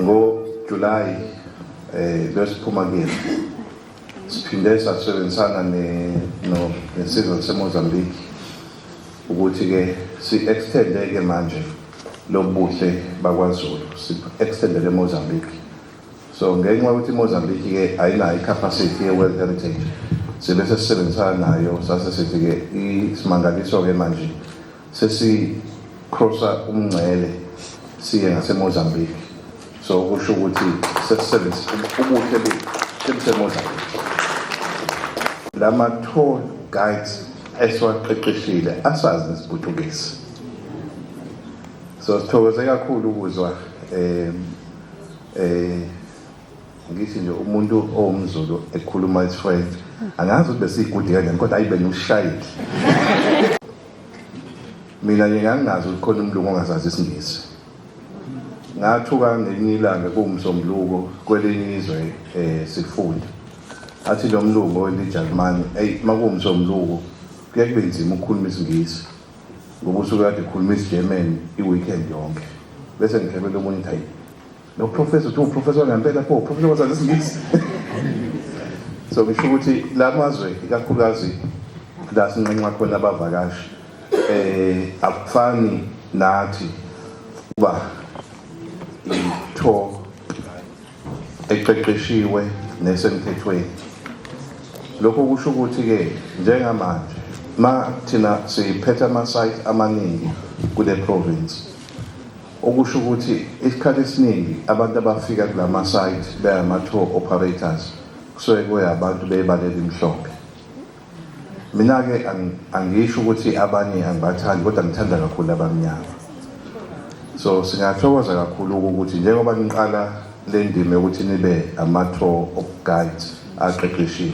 Ngo July lwesiphuma kuyena siphinde sasebenzisana ne no nesizwe saseMozambique ukuthi ke si extend ke manje lobuhle bakwaZulu si extendele eMozambique. So ngenxa yokuthi iMozambique ke ayinayo i-capacity ye-World Heritage, sibe sesisebenzisana nayo, sase sithi ke isimangaliso ke manje sesi crossa umngcele siye ngaseMozambique. So kusho ukuthi sesisebenzisa ubuhle bethu sebuseMozambique. Lama tour guides esiwaqeqeshile asazi nesiPutukezi. So sithokoze kakhulu ukuzwa ngithi nje umuntu owumZulu ekhuluma isiFrench, angazi ukuthi besiyigudi kanjani, kodwa ayibe noshayile. Mina nje ngangingazi ukuthi khona umlungu ongazazi isiNgisi. Ngathuka ngelinye ilanga kuwumsombuluko kwelinye izwe sifunda. Athi lo mlungu oweLijalimane, eyi makuwumsombuluko kuye kube nzima ukukhuluma isiNgisi ngoba usuke kade ekhuluma isiGerman i-weekend yonke. Bese ngihlebela omunye ukuthi hayi lo professor uthi uprofessor ngempela pho uprofessor wazazi isiNgisi. So ngisho ukuthi la mazwe ikakhulukazi la sinxenxa khona abavakashi akufani nathi kuba i-tour eqeqeshiwe nesemthethweni. Lokho kusho ukuthi-ke njengamanje ma thina siphethe ama-site amaningi kule province, okusho ukuthi isikhathi esiningi abantu abafika kulama site beyama-tour operators kusuke kuyabantu bebala elimhlophe. Mina-ke angisho ukuthi abanye angibathandi, kodwa ngithanda kakhulu abamnyama. So singathokoza kakhulu ukuthi njengoba niqala le ndima yokuthi nibe ama-tour of guides aqeqeshiwe,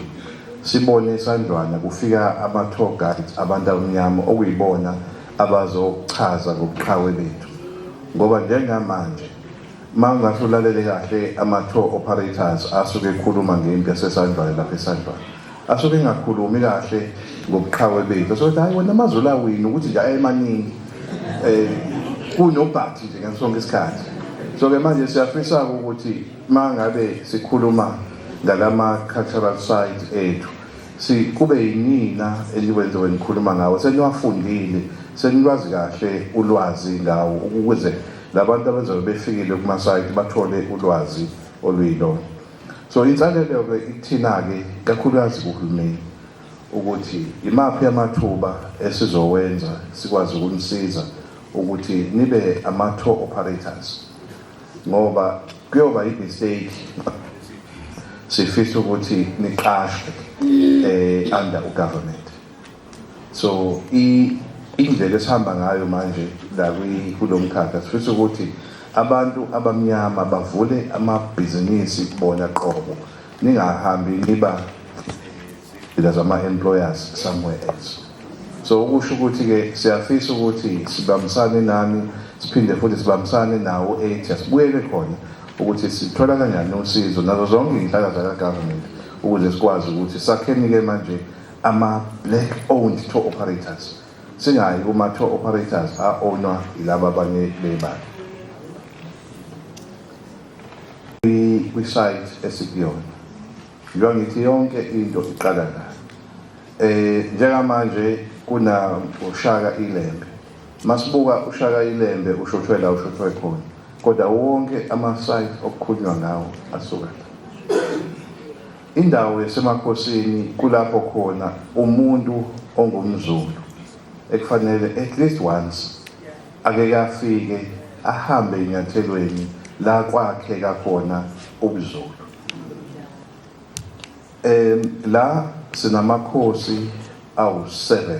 sibone iSandlwana kufika ama-tour guides abantu abamnyama okuyibona abazochaza ngobuqhawe bethu. Ngoba njengamanje ma ungahle ulalele kahle ama-tour operators asuke ekhuluma ngempi yaseSandlwana lapha eSandlwana, asuke engakhulumi kahle ngobuqhawe bethu. Asuke ethi hayi wena amaZulu awini ukuthi nje ayemaningi kunobhathi nje ngaso sonke isikhathi. So ke manje siyafisa ukuthi ma ngabe sikhuluma ngalama cultural site ethu, kube yinina eliwenze nikhuluma ngawo, seniwafundile, senilwazi kahle ulwazi ngawo, ukuze labantu abazobe befikile kuma-site bathole ulwazi oluyilona. So insalelo-ke ikuthina-ke kakhulukazi kuhulumeni ukuthi imaphi amathuba esizowenza sikwazi ukunisiza ukuthi nibe ama-tour operators, ngoba kuyoba i-mistake sifisa ukuthi niqashwe under ugovernment. So indlela esihamba ngayo manje la kulo mkhakha, sifisa ukuthi abantu abamnyama bavule amabhizinisi bona qobo, ningahambi niba zama-employers somewhere else. So ukusho ukuthi-ke siyafisa ukuthi sibambisane nani, siphinde futhi sibambisane nawo ethi asibuyele khona ukuthi sithola kanjani usizo nazo zonke iy'nhlaka zaka-government ukuze sikwazi ukuthi sakheni-ke manje ama-black owned tour operators, singayi kuma-tour operators a-ownwa yilaba abanye bebala. Kwi-site esikuyona njengoba ngithi yonke into iqala la. Njengamanje kuna uShaka iLembe. Masibuka uShaka iLembe ushothwe la ushothwe khona, kodwa wonke ama-site okukhulunywa ngawo asuka la. Indawo yasemakhosini kulapho khona umuntu ongumZulu ekufanele at least once ake afike ahambe enyathelweni la kwakheka khona ubuZulu. La sinamakhosi awu-7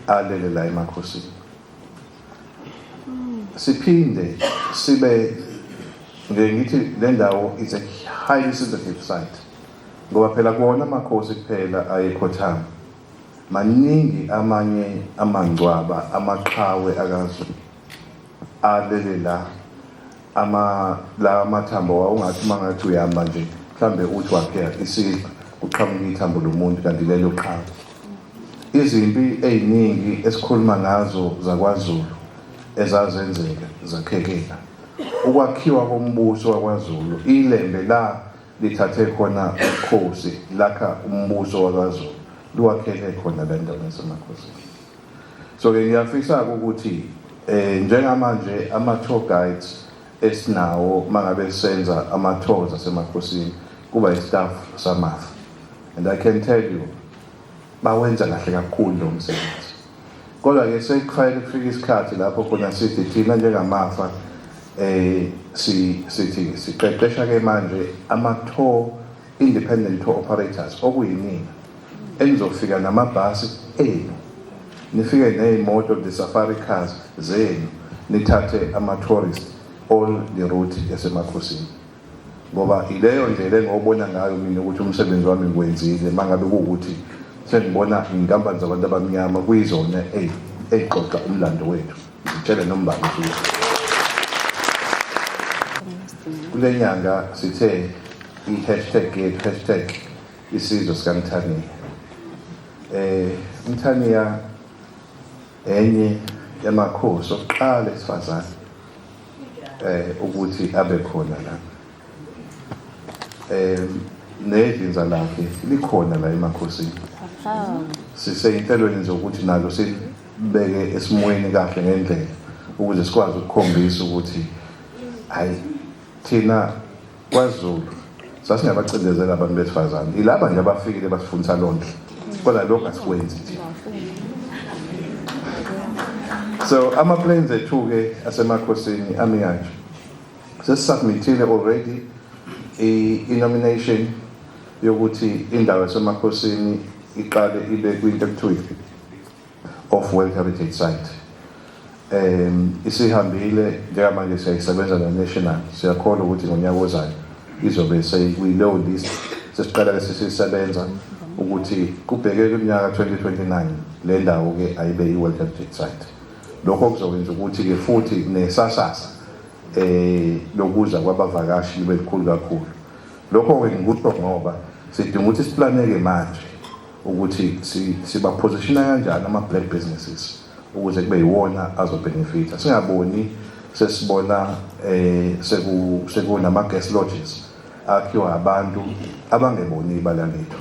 alele la emakhosini. Siphinde sibe nje ngithi le ndawo is a highly sensitive site, ngoba phela kuwona amakhosi kuphela ayekhothama, maningi amanye amangcwaba amaqhawe akaZulu alele la. Ama la amathambo wawungathi uma ngathi uyahamba nje mhlambe uthi wapheka isidla kuqhamuka ithambo lomuntu kanti lelo qhawe. Izimpi ey'ningi esikhuluma ngazo zakwaZulu ezazenzeka zakhekela. Ukwakhiwa kombuso wakwaZulu, iLembe la lithathe khona ubukhosi, lakha umbuso wakwaZulu, luwakhele khona la endaweni yaseMakhosini. So ke ngiyafisa ukuthi njengamanje ama tour guides esinawo, mangabe senza ama tours asemakhosini, kuba i-staff samafa, and I can tell you bawenza kahle kakhulu lo msebenzi. Kodwa ke sekufanele kufika isikhathi lapho khona sithi thina njengamafa si sithi siqeqesha ke manje ama tour independent tour operators, okuyinina enizofika namabhasi enu, nifike ney'moto, the safari cars zenu, nithathe ama-tourist all the route yasemakhosini, ngoba ileyo ndlela engobona ngayo mina ukuthi umsebenzi wami ngiwenzile, mangabe kuwukuthi sengibona iy'nkampani zabantu abamnyama kuyizona ey'xoxa umlando wethu, zitshele nombani futhi. Kule nyanga sithe i-hashtag yethu, #IsizweSikaMthaniya. Mthaniya enye yamakhosi okuqala esifazane ukuthi abe khona la, nedlinza lakhe likhona la emakhosini. Siseyinhlelweni zokuthi nalo sibeke esimweni kahle ngendlela ukuze sikwazi ukukhombisa ukuthi hayi, thina kwaZulu sasingabacindezela abantu besifazane. Ilaba nje abafikile basifundisa lonto, kodwa lokhu asikwenzi thina. So ama-plans ethu-ke asemakhosini ami kanje: sesisubmithile already i-nomination yokuthi indawo yasemakhosini iqale ibe kwinto ekuthiwa of World Heritage Site. Isihambile, njengamanje siyayisebenza ne-national. Siyakholwa ukuthi ngonyaka ozayo izobe seyikuyileyo list. Sesiqala ke sesisebenza ukuthi kubheke kwiminyaka 2029 le ndawo ke ayibe i-World Heritage Site. Lokho kuzokwenza ukuthi ke futhi nesasasa lokuza kwabavakashi libe likhulu kakhulu. Lokho ke ngikusho ngoba sidinga ukuthi siplaneke manje ukuthi sibapositiona kanjani ama-black businesses ukuze kube yiwona azobenefita, singaboni sesibona sekunama guest lodges akhiwa abantu abangeboni ibala lethu.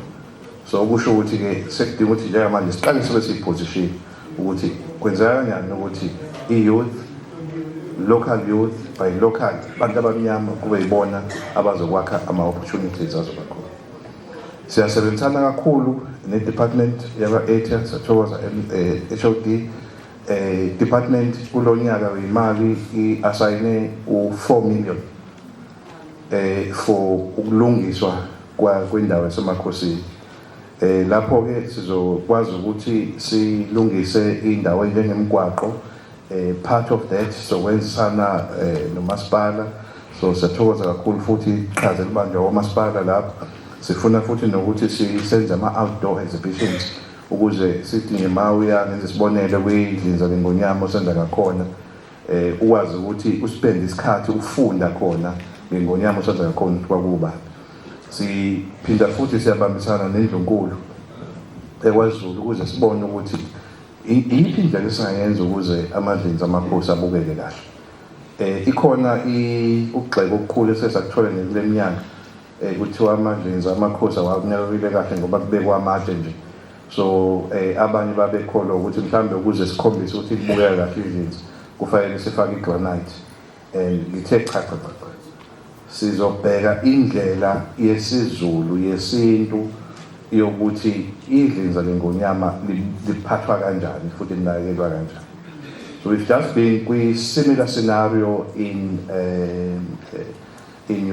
So okusho ukuthi ke sekudinga ukuthi njengamanje siqale sibe siyiposition ukuthi kwenzeka kanjani ukuthi i-youth, local youth, by local abantu abamnyama, kube yibona abazokwakha ama-opportunities azoba khona. Siyasebenzisana kakhulu ne-department yakwa-EDTEA. Siyathokoza HOD. Department kulonyaka wemali i-assign u-4 million for ukulungiswa kwendawo yasemakhosini. Lapho ke sizokwazi ukuthi silungise indawo enjengemigwaqo. Part of that sokwenzisana nomasipala, so siyathokoza kakhulu futhi iqhaza elibanjwa omasipala lapho. Sifuna futhi nokuthi sisenze ama-outdoor exhibitions ukuze sithi nje ma uya, ngenze isibonelo, kwidlinza lengonyama osenza ngakhona, ukwazi ukuthi uspend isikhathi ufunda khona ngengonyama osenza ngakhona ukuthi kwakuba. Siphinda futhi siyabambisana nendlunkulu ekwaZulu ukuze sibone ukuthi iyiphi indlela esingayenza ukuze amadlinza amakhosi abukeke kahle. Ikhona ukugxeka okukhulu esesakuthola kule minyaka, kuthiwa amadlinza amakhosi awakunakekile kahle ngoba kubekwa amatshe nje. So abanye babekholwa ukuthi mhlambe ukuze sikhombise ukuthi libukeka kahle idlinza kufanele sifake igranite, and ngithe cha, cha, cha, cha, sizobheka indlela yesiZulu yesintu yokuthi idlinza lengonyama liphathwa kanjani futhi linakekelwa kanjani. So we've just been kwi-similar scenario in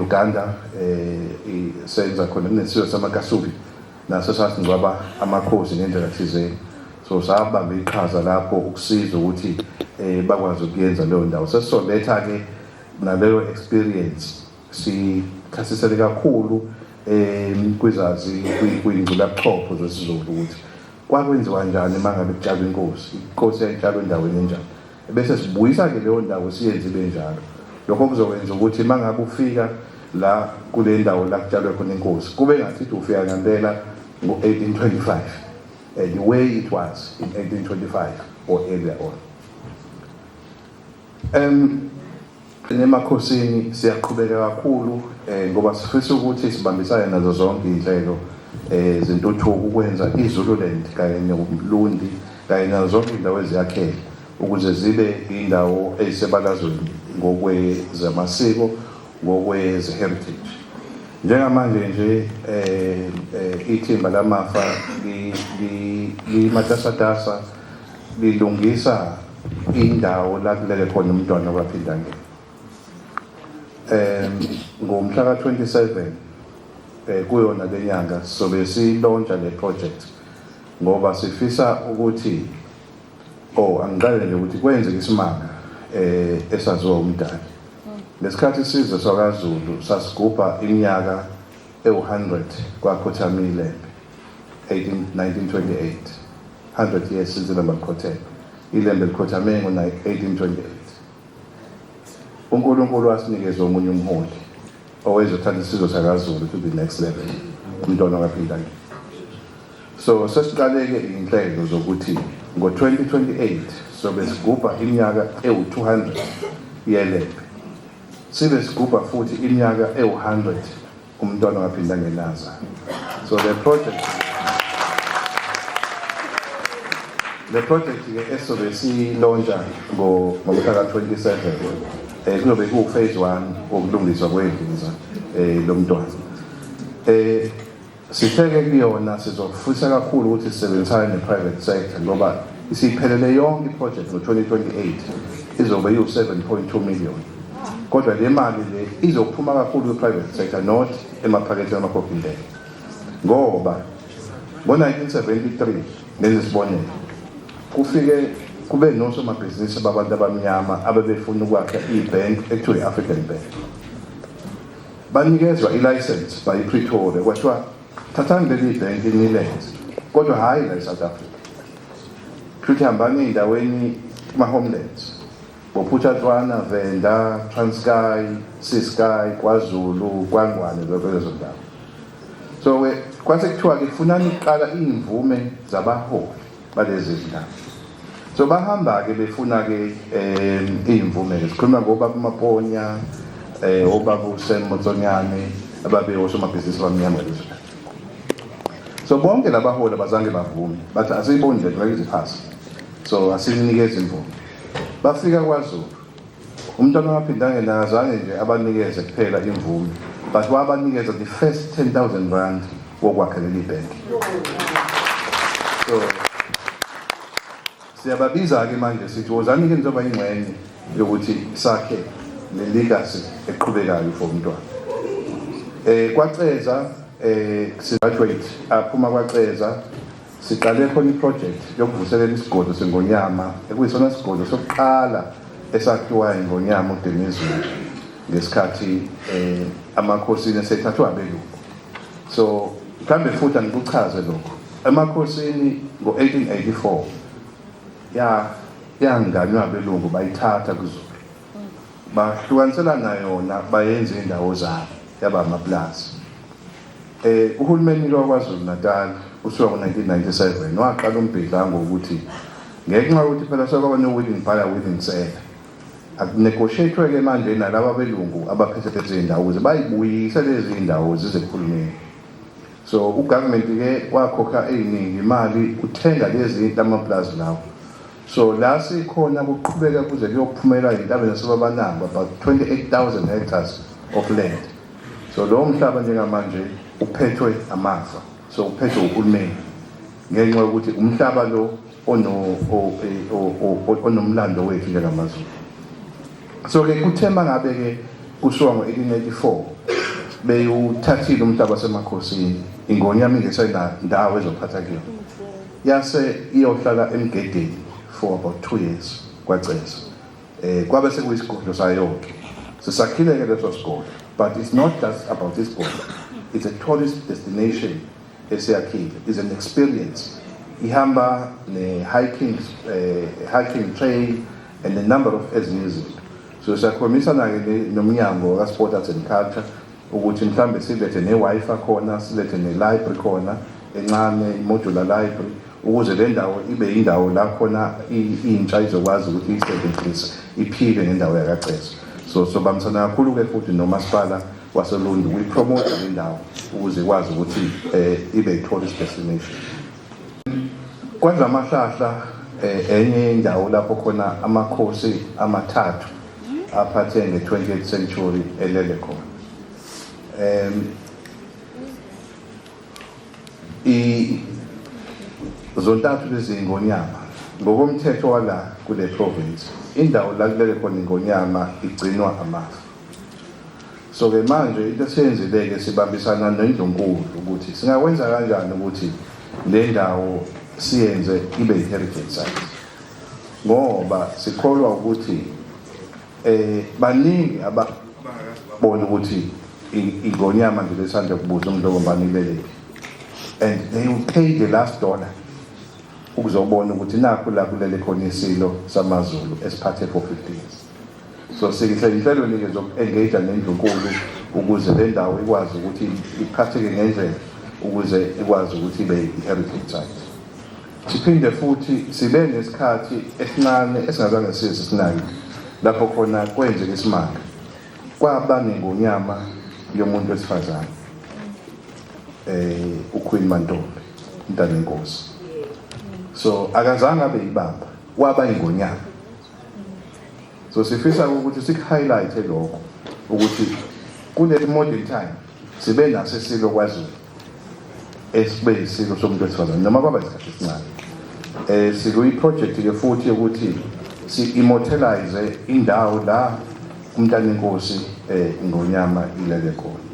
Uganda, senza khona kunesizwe samaKasubi, naso sasingcwaba amakhosi ngendlela thizeni. So sabamba iqhaza lapho ukusiza ukuthi bakwazi ukuyenza leyo ndawo. Sesizoletha ke naleyo experience, sikhasisele kakhulu kwizazi kwingculabuchopho zesiZulu ukuthi kwakwenziwa kanjani uma ngabe kutshalwa inkosi, inkosi yayitshalwa endaweni enjani, bese sibuyisa-ke leyo ndawo, siyenze ibe njalo. Lokho kuzokwenza ukuthi uma ngabe ufika la kule ndawo la kutshalwe khona inkosi, kube ngathi ufika ngempela ngo-1825, the way it was in 1825 or earlier on. Emakhosini siyaqhubeka kakhulu ngoba sifisa ukuthi sibambisane nazo zonke iy'nhlelo zentuthuko ukwenza iZululand kanye noLundi kanye nazo zonke iy'ndawo eziyakhele ukuze zibe indawo ezisebalazweni ngokwezamasiko, ngokweze-heritage. Njengamanje nje ithimba lamafa limatasatasa lilungisa indawo la kulele khona umntwana kwaPhindangene. Ngomhla ka-27 kuyona lenyanga sizobe silontsha le project ngoba sifisa ukuthi angiqale nje ukuthi kwenzeke isimanga esaziwa umdali. Ngesikhathi isizwe sakwaZulu sasigubha iminyaka ewu-100 kwakhothama iLembe 1928, 100 years since iLembe likhotheme. ILembe likhothame ngo-1828. uNkulunkulu wasinikeza omunye umholi owezothatha isizwe sakaZulu to the next level, umntwana kaPhindangene. So sesiqaleke iy'nhlelo zokuthi ngo-2028 sobe sigubha iminyaka ewu-200 yeLembe, sibe sigubha futhi iminyaka ewu-100 umntwana kaPhindangene azalwa. So le project ke esobe silontsha ngomhla ka-27 kuzobe ku-phase 1 wokulungiswa kwedliza lomntwana. Sitheke kuyona sizofisa kakhulu ukuthi sisebenzisane ne-private sector ngoba isiphelele yonke i-project ngo-2028 izobe iwu-7.2 million, kodwa le mali le izophuma kakhulu kwi-private sector, not emaphaketheni amakhokhintela, ngoba ngo-1973, ngenze isibonelo, kufike kube nosomabhizinisi babantu abamnyama abebefuna ukwakha i-bank ekuthiwa i-African Bank. Banikezwa i-license by Pretoria, kwathiwa thathani leli bhenki nilenze, kodwa hhayi la e-South Africa, kusho hambani ey'ndaweni kuma-homelands, boPhuthatswana, Venda, Transkei, Ciskei, KwaZulu, KwaNgwane, zonke lezo ndawo. So-ke kwase kuthiwa-ke funani kuqala iy'mvume zabaholi balezi zindawo. So bahamba-ke befuna-ke iy'mvume-ke, sikhuluma ngobaba uMaponya, obaba uSam Motsonyane, ababe osomabhizinisi abamnyama lezo ndawo. So bonke labaholi abazange bavume, bathi asiyiboni nje ngeke iziphasi, so asinikeze imvume. Bafika KwaZulu, umntwana waPhindangene akazange nje abanikeze kuphela imvume, but wabanikeza the first R10,000 wokwakha leli bhenki. So siyababiza-ke manje sithi wozani-ke nizoba ingxenye yokuthi sakhe le legacy eqhubekayo for umntwana. Kwaceza graduate aphuma kwaceza, siqale khona i-project yokuvuselela isigodlo seNgonyama, ekuyisona sigodlo sokuqala esakhiwa iNgonyama uDinizulu ngesikhathi amakhosini esethathwa abelungu. So mhlambe futhi angikuchaze lokho, emakhosini ngo-1884 ya yanganywa abelungu, bayithatha kuZulu, bahlukaniselana yona, bayenza indawo zabo yaba amaplazi. Uhulumeni wakwaZulu Natal usuka ngo-1997 waqala umbhidlango ukuthi ngenxa yokuthi phela sekwaba no-willing buyer, willing seller, akunegotiate-ke manje nalaba belungu abaphethe lezi ndawo ukuze bayibuyise lezi ndawo zize kuhulumeni. So u-government-ke wakhokha ey'ningi imali uthenga lezi amaplazi lawo. So la sikhona kuqhubeka kuze kuyophumela ey'ntabeni zaseBabanango, about 28,000 hectares of land. So lowo mhlaba njengamanje uphethwe amafa, so uphethwe uhulumeni ngenxa yokuthi umhlaba lo onomlando wethu njengamaZulu. So-ke kuthe mangabe-ke kusuka ngo-1884 bewuthathile umhlaba wasemakhosini, iNgonyama ingesenandawo ezophatha kuyona, yase iyohlala emgedeni for about 2 years kwaCeza. Kwabe sekuyisigodlo sayo-ke, sisakhile-ke leso sigodlo, but it's not just about isigodlo, it's a tourist destination esiyakhile, is an experience, ihamba ne-hiking hiking trail and a number of ezinye izinto. So siyakhulumisana-ke nomnyango ka-Sport, Arts and Culture ukuthi mhlambe silethe ne-Wi-Fi khona, silethe ne-library khona encane, i-modular library, ukuze le ndawo ibe indawo la khona intsha izokwazi ukuthi iyisebenzise, iphile ngendawo yakaCeza. So sobambisana kakhulu-ke futhi nomasipala waseLundi ukuyipromotha le ndawo ukuze ikwazi ukuthi ibe i-tourist destination. KwaDlamahlahla enye indawo lapho khona amakhosi amathathu aphathe nge-20th century elele khona. I zontathu lezi ngonyama ngokomthetho wala kule province, indawo la kulele khona ingonyama igcinwa amafa. So ke manje into esiyenzile-ke, sibambisana nendlunkulu ukuthi singakwenza kanjani ukuthi le ndawo siyenze ibe i-heritage site, ngoba sikholwa ukuthi baningi ababona ukuthi ingonyama nje lesanda kubuza uMdlokombane ileleki, and they will pay the last dollar ukuzobona ukuthi nakhu la kulele khona isilo samaZulu esiphathe for 50 years. So sisezinhlelweni-ke zoku-engage nendlunkulu ukuze le ndawo ikwazi ukuthi iphatheke ngendlela ukuze ikwazi ukuthi ibe i-heritage site. Siphinde futhi sibe nesikhathi esincane esingazange size sinake lapho khona kwenzeka isimanga, kwaba nengonyama yomuntu wesifazane, uQueen Mantombi Mntanenkosi. So akazange abe yibamba, waba ingonyama. So sifisa ukuthi sik-highlight lokho ukuthi kule modern time sibe naso isilo kwaZulu esibe isilo somuntu wesifazane, noma kwaba isikhathi esincane. Sikuyi-project ke futhi yokuthi si-immortalize indawo la umntanenkosi ingonyama ilele khona.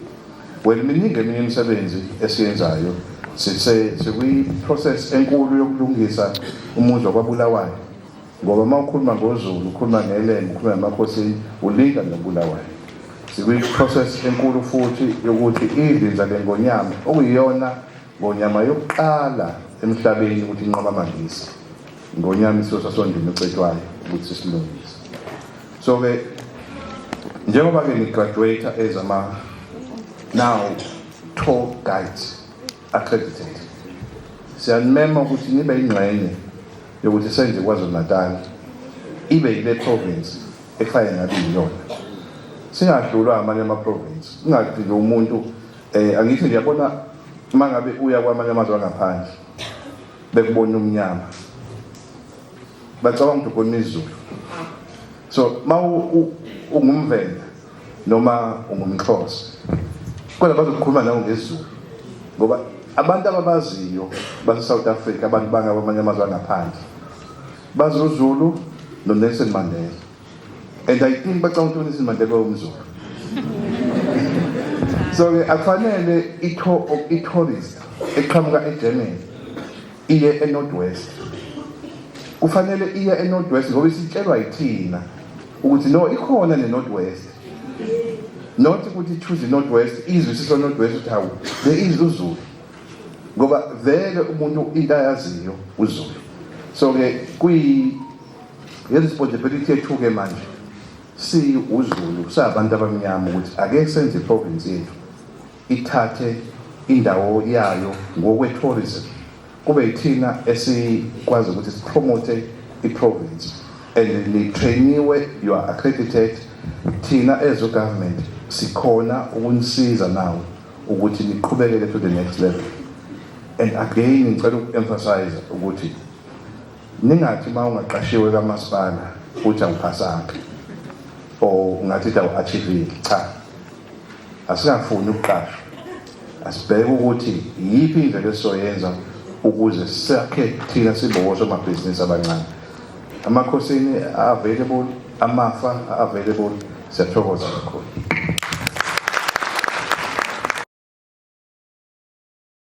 Well, miningi eminye imisebenzi esiyenzayo. Sise sikwi-process enkulu yokulungisa umuzi wakwaBulawayo, ngoba uma ukhuluma ngoZulu, ukhuluma ngeLembe, ukhuluma ngamakhosini, ulinka noBulawayo. Sikwi-process enkulu futhi yokuthi idlinza lengonyama, okuyiyona ngonyama yokuqala emhlabeni ukuthi inqoba amaNgisi, ngonyama isilo sasondini uCetshwayo, ukuthi silungise. So ke njengoba ke ni-graduate as ama now tour guides accredited, siyanimema ukuthi nibe ingxenye yokuthi senze KwaZulu Natal ibe yile province ekufanele ngabe yiyona, singadlulwa amanye ama-province, kungagcini umuntu. Angithi ngiyabona uma ngabe uya kwamanye amazwe angaphandle, bekubona umnyama, bacabanga ukuthi ukhona isiZulu. So ma ungumVenda noma ungumXhosa, kodwa bazokhuluma nawe ngesiZulu, ngoba abantu ababaziyo base-South Africa, abantu bangabamanye amazwe angaphandle bazi uZulu noNelson Mandela, and I think bacabanga ukuthi uNelson Mandela umZulu. So-ke akufanele i-tourist eqhamuka eGermany iye e-North West. Kufanele iye e-North West ngoba isitshelwa yithina ukuthi no, ikhona ne-North West, not ukuthi choose i-North West, izwisiso North West ukuthi hawu, there is uZulu, ngoba vele umuntu into ayaziyo uZulu. So-ke kuyi responsibility yethu-ke manje si uZulu, sabantu abamnyama, ukuthi ake senze iprovince yethu ithathe indawo yayo ngokwe-tourism, kube yithina esikwazi ukuthi sipromote i-province. And ni-trainiwe, you are accredited. Thina as government sikhona ukunisiza nawo ukuthi niqhubekele to the next level. And again ngicela uku-emphasize ukuthi ningathi uma ungaqashiwe kamasipala uthi awuphasanga or ungathi awu-achievile. Cha, asingafuni ukuqashwa, asibheke ukuthi iyiphi indlela esizoyenza ukuze sakhe thina sibe osomabhizinisi abancane. Amakhosini available, amafa available. Siyathokoza kakhulu.